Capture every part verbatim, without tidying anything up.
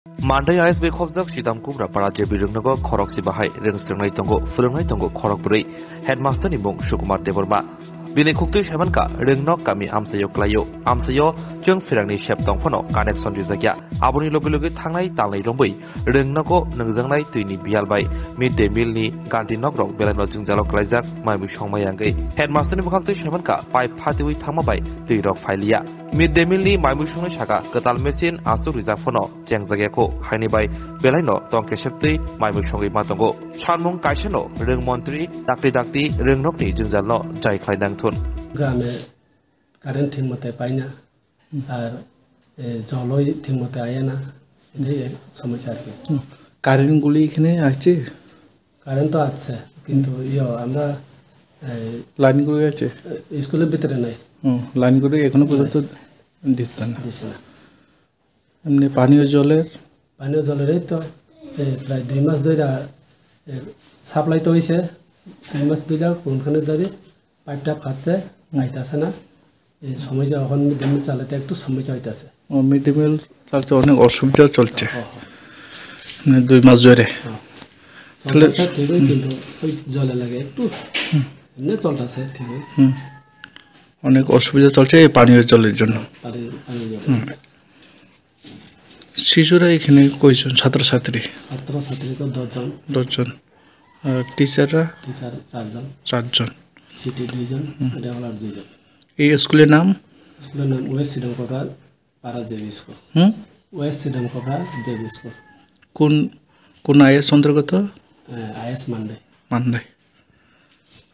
Mandai I S B khobjak Sidam Kubra para J B Rwngnogo khorok si bahai rwng swrwngnai tongo, phwrwngnai tongo khorok bwrwi. Headmaster ni mung Sukumar Debbarma. Bini khuktwi saimankha Rwngnok kami amchaio klaio. Amchaio chwng phirangni sep tong phano connection rijakya. Aboni logi logi thangnai talnwi rombwi Rwngnogo nwngjaknai twini biyal bai mid day meal ni ganti nok rok belaino jwngjalo klaijak mai mui songmai yangwi. Headmaster ni mwkhang twi saimankha pipe phatiwi thangma bai twi rok phailiya. Mid day meal ni mai mui songnai saka kwtal machine aswk rijak phano chengjakya kho, haini bai belaino tong kesep twi mai mui songwi ma tongo. Sanmung kaisano rwng montri dakti dakti rwngnokni jwngjalno jai khlai nang thun. গ্রামে কারেন্ট ঠিক মতো পাই না, আর এ, জলই ঠিক মতো আয় না, এটাই এক সমস্যা আর কি। হুম। কারেন্ট গুলি এখানে আছে? কারেন্ট তো আছে, কিন্তু ইয়ে আমরা, এই, লাইনগুলি আছে? স্কুলের ভিতরে নাই। হুম, লাইনগুলি এখনো পর্যন্ত দিচ্ছে না। দিচ্ছে না। এমনি পানীয় জলের? পানীয় জলের এই তো, এই প্রায় দুই মাস ধরে, এ, সাপ্লাই তো হইছে, দুই মাস ধরে কোনখানে যাবে, পাইপটা ফাটছে, লাইট আসে না, এই সমস্যা এখন মিড ডে মিল চালাতে একটু সমস্যা হইতাছে। ও, মিড ডে মিল চালাতে অনেক অসুবিধা চলছে। হ্যাঁ, হ্যাঁ। মানে দুই মাস ধরে। হ্যাঁ। তাহলে চলতেছে ঠিকই, কিন্তু ওই জলে লাগে একটু। হুম। এমনি চলতেছে ঠিকই। হুম। অনেক অসুবিধা চলছে এই পানীয় জলের জন্য। পানি, পানি জলে। হুম। শিশুরা এখানে কয়জন ছাত্রছাত্রী? ছাত্রছাত্রী তো দশ জন। দশ জন। আর টিচাররা? টিচার চারজন। চারজন। সিটি দুইজন, হুম। রেগুলার দুইজন। এই স্কুলের নাম? স্কুলের নাম ওয়েস্ট সিডাম কোবরা পাড়া জেবি স্কুল। হুম? ওয়েস্ট সিডাম কোবরা জেবি স্কুল। কোন, কোন আইএস অন্তর্গত? আহ, আইএস মান্ডাই। মান্ডাই।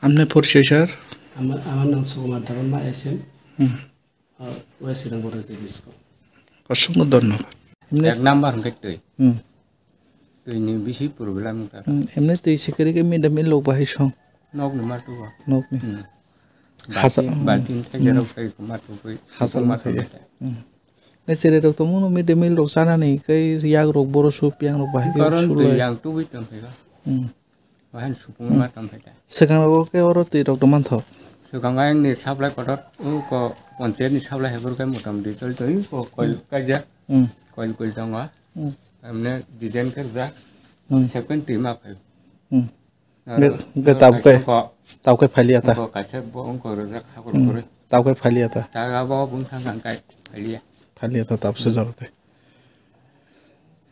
আপনার পরিচয়, স্যার? আমার, আমার নাম সুকুমার দেববর্মা, এসএম। হুম। ওয়েস্ট সিডাম কোবরা জেবি স্কুল। অসংখ্য ধন্যবাদ। এমনি এক নাম্বার হইতে তুই। হুম। Twi ni bisi problem wngkha. Hmm, emni twi se kwrwi khe mid day meal rok bahai song? Nok ni ma tugo. Nok ni. Hmm. Hasa-, baltin, hmm, baltin thaijarok, hmm, khai ma tugwi. Hasa ma khai. Hmm. Ne chere rok tongmano mid day meal rok chanani kai yak rok boro su piyang rok bahai khe. Karon sulai. Twi yang tubui tong phai. Hmm. Wahan supung ma tong phai ta. Swkang rogo khe oro twi rok tong mantho. Swkang ayang ni supply kotor, o ko panchayat ni supply hai boro khe motamoti choli tong, o ko koil, hmm, kaijak. Hmm. Koil koil tongo. Hmm. Amne design khe rijak. Hmm. Second twi ma phai. Hmm. Aro, ge, ge aro tabuk kai, kaisa ko, tabuk kai phailiya ta. Ko kaisa bo wngkha rijak hakor, hmm, kwrwi. Tabuk kai phailiya ta. Ta abo bung thang thang kai phailiya. Phailiya ta tabuk se, hmm, jora te.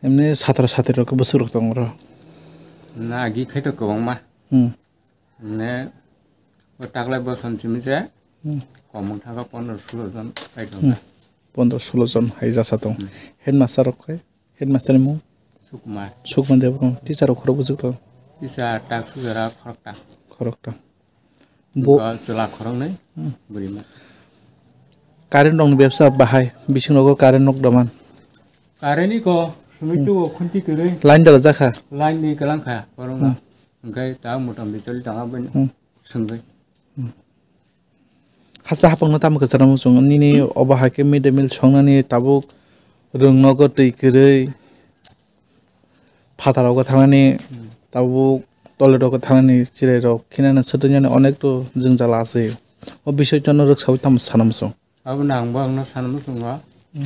Emne satra satri rok bwswk rok tongo ro. Na agi khai to kwbangma. Hmm. Ne, o taklai boson simi je, hmm, komung thago pondro sulo jon kai tong. Hmm. Pondro sulo jon hai jasa tong. Hmm. Headmaster rok khai, headmaster ni mung? Sukumar. Sukumar Debbarma. Teacher rok khorok bwswk tong? Teacher tak sujara khorokta. Khorokta. Bo- Bo chwla khoroknwi, hmm, bwrwi ma. Current rok ni bebsa bahai, bising rogo current nok doman. Current ni ko, sumi, hmm, tu khunti kwrwi. Line dala jakha? Line ni kwlang kha, korokno. Hmm. Hwnkhe ta motamoti choli tong aboni, hmm, swngwi. Hmm. Hasta hapang no tamo kwcharo muchung nini obo hai khe mid day meal songnani tabuk rwng nogo twi kwrwi phataro khe thangnani, hmm, tabuk toilet rok khe thangnani chwrai rok khinani swtwi nani onek to jwngjal aswk. O bisoi jono rwksawi tamo sana muchung? Abo nang bo ang no sana muchungo. Hmm.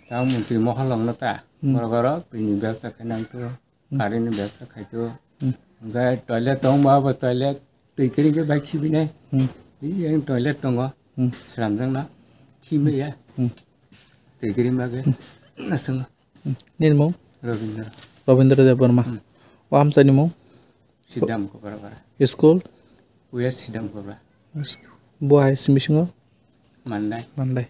Ta mung twi mohol ang no ta. Hmm. Borok oro twi ni bebsa khe nang to. Hmm. Current ni bebsa khai to. Hmm. Hwnkhe toilet tong ba bo toilet twi kiri khe bai khibi nai. Hmm. Ei ang toilet tongo. Hmm. Slamjak na. Khimaya. Hmm. Twi kiri ma khe. Hmm. Nasung. Hmm. Nini mung? Robindra. Robindra Debbarma. Hmm. O amchai ni mung? Sidam Kopra Para. School? West Sidam Kopra. Bo hai simi singo? Mandai. Mandai.